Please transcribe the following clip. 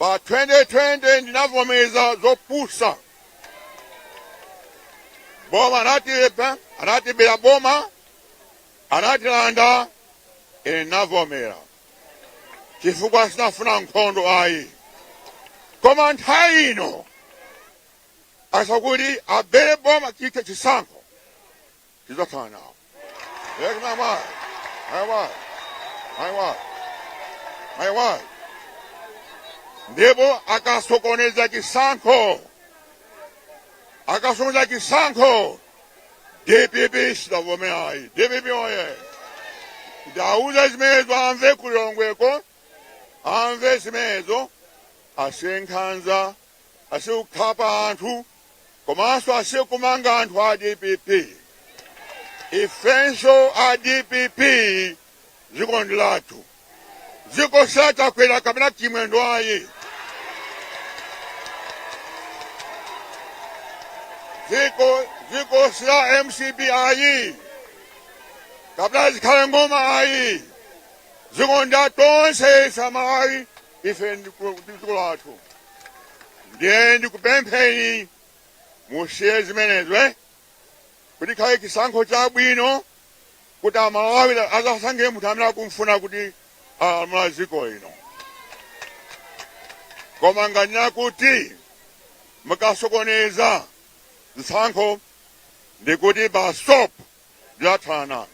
Pa 2020 ndinavomereza zopusa. Boma anatipa, anatibera boma, anatilanda, ine ndinavomera chifukwa sinafuna nkhondo ayi. Koma nthawi ino asakuti abere boma chite chisankho tidzakhala nawo. My wife, my wife, my wife, my wife. Ndipo akasokoneza chisankho, akasokoneza chisankho, DPP sidavomera ayi. DPP oye! Ndauza zimenezo amve ku Lilongweko, amve zimenezo, asiye nkhanza, asiye kukhapa anthu, komanso asiye kumanga anthu a DPP. Ifenso a DPP dziko ndi lathu, dziko si la Chakwera kapena Chimwendo ayi. Dziko si la MCP ayi kapena Zikhale Ng'oma ayi. Dziko ndi la tonse ife Amalawi, ife ndi dziko lathu. Ndiye ndikupempheni musiye zimenezo kuti khale chisankho chabwino kuti Amalawi azasankhe munthu amene akumfuna kuti alamula dziko lino. Koma nganena kuti mukasokoneza zisankho ndikuti basi, stop, ndilathana nanu.